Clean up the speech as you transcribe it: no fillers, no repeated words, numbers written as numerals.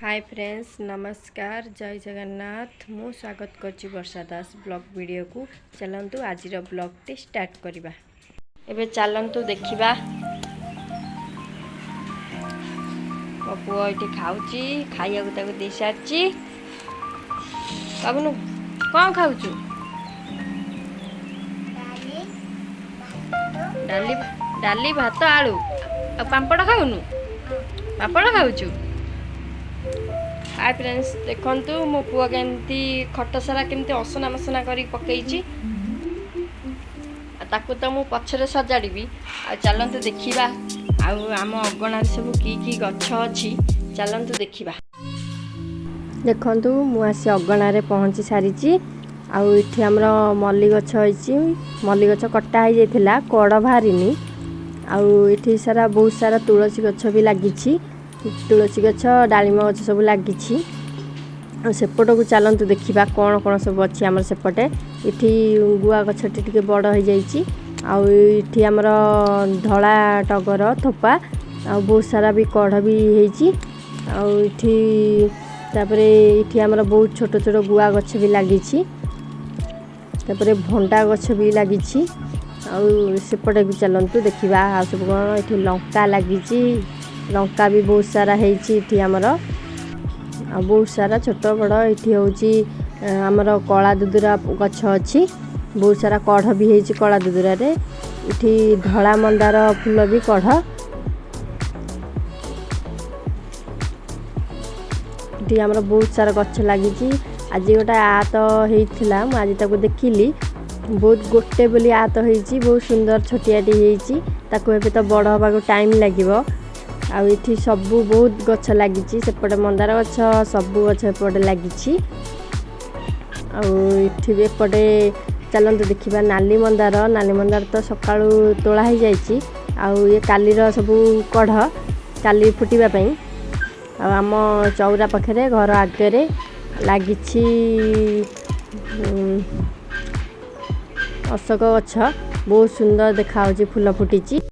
ହାଏ friends, ନମସ୍କାର, ଜୟ ଜଗନ୍ନାଥ। ମୁଁ ସ୍ୱାଗତ କରୁଛି ବର୍ଷା ଦାସ ବ୍ଲଗ୍ ଭିଡ଼ିଓକୁ। ଚାଲନ୍ତୁ, ଆଜିର ବ୍ଲଗ୍ଟି ଷ୍ଟାର୍ଟ କରିବା। ଏବେ ଚାଲନ୍ତୁ ଦେଖିବା। ମୋ ପୁଅ ଏଇଠି ଖାଉଛି। ଖାଇବାକୁ ତାକୁ ଦେଇସାରିଛି। ବାବୁନୁ, କ'ଣ ଖାଉଛୁ? ଡାଲି, ଭାତ। ଡାଲି, ଡାଲି, ଭାତ, ଆଳୁ ଆଉ ପାମ୍ପଡ଼। ଖାଉନୁ? ପାମ୍ପଡ଼ ଖାଉଛୁ? ହାଏ ଫ୍ରେଣ୍ଡସ୍, ଦେଖନ୍ତୁ ମୋ ପୁଅ କେମିତି ଖଟ ସାରା କେମିତି ଅସନା ମସନା କରିକି ପକେଇଛି। ଆଉ ତାକୁ ତ ମୁଁ ପଛରେ ସଜାଡ଼ିବି। ଆଉ ଚାଲନ୍ତୁ ଦେଖିବା, ଆଉ ଆମ ଅଗଣାରେ ସବୁ କି କି ଗଛ ଅଛି, ଚାଲନ୍ତୁ ଦେଖିବା। ଦେଖନ୍ତୁ, ମୁଁ ଆସି ଅଗଣାରେ ପହଞ୍ଚି ସାରିଛି। ଆଉ ଏଠି ଆମର ମଲ୍ଲି ଗଛ ହେଇଛି। ମଲ୍ଲି ଗଛ କଟା ହେଇଯାଇଥିଲା, କଡ଼ ବାହାରିନି। ଆଉ ଏଠି ସାରା ବହୁତ ସାରା ତୁଳସୀ ଗଛ ବି ଲାଗିଛି। ତୁଳସୀ ଗଛ, ଡାଳିମ୍ବ ଗଛ ସବୁ ଲାଗିଛି। ଆଉ ସେପଟକୁ ଚାଲନ୍ତୁ, ଦେଖିବା କ'ଣ କ'ଣ ସବୁ ଅଛି ଆମର ସେପଟେ। ଏଠି ଗୁଆ ଗଛଟି ଟିକେ ବଡ଼ ହେଇଯାଇଛି। ଆଉ ଏଠି ଆମର ଧଳା ଟଗର ଥୋପା ଆଉ ବହୁତ ସାରା ବି କଢ଼ ବି ହେଇଛି। ଆଉ ଏଠି ତାପରେ ଏଠି ଆମର ବହୁତ ଛୋଟ ଛୋଟ ଗୁଆ ଗଛ ବି ଲାଗିଛି। ତାପରେ ଭଣ୍ଡା ଗଛ ବି ଲାଗିଛି। ଆଉ ସେପଟେ ବି ଚାଲନ୍ତୁ, ଦେଖିବା ଆଉ ସବୁ କ'ଣ। ଏଠି ଲଙ୍କା ଲାଗିଛି। ଲଙ୍କା ବି ବହୁତ ସାରା ହେଇଛି ଏଠି ଆମର। ଆଉ ବହୁତ ସାରା ଛୋଟ ବଡ଼। ଏଠି ହେଉଛି ଆମର କଳା ଦୁଦୁରା ଗଛ ଅଛି। ବହୁତ ସାରା କଢ଼ ବି ହେଇଛି କଳା ଦୁଦୁରାରେ। ଏଠି ଧଳା ମନ୍ଦାର ଫୁଲ ବି କଢ଼। ଏଠି ଆମର ବହୁତ ସାରା ଗଛ ଲାଗିଛି। ଆଜି ଗୋଟେ ଆତ ହେଇଥିଲା, ମୁଁ ଆଜି ତାକୁ ଦେଖିଲି। ବହୁତ ଗୋଟେ ବୋଲି ଆତ ହେଇଛି, ବହୁତ ସୁନ୍ଦର ଛୋଟିଆଟି ହେଇଛି। ତାକୁ ଏବେ ତ ବଡ଼ ହେବାକୁ ଟାଇମ୍ ଲାଗିବ। ଆଉ ଏଠି ସବୁ ବହୁତ ଗଛ ଲାଗିଛି। ସେପଟେ ମନ୍ଦାର ଗଛ, ସବୁ ଗଛ ଏପଟେ ଲାଗିଛି। ଆଉ ଏଠି ବି ଏପଟେ ଚାଲନ୍ତୁ ଦେଖିବା ନାଲି ମନ୍ଦାର। ନାଲି ମନ୍ଦାର ତ ସକାଳୁ ତୋଳା ହେଇଯାଇଛି। ଆଉ ଇଏ କାଲିର ସବୁ କଢ଼, କାଲି ଫୁଟିବା ପାଇଁ। ଆଉ ଆମ ଚଉରା ପାଖରେ, ଘର ଆଗରେ ଲାଗିଛି ଅଶୋକ ଗଛ। ବହୁତ ସୁନ୍ଦର ଦେଖାହେଉଛି, ଫୁଲ ଫୁଟିଛି।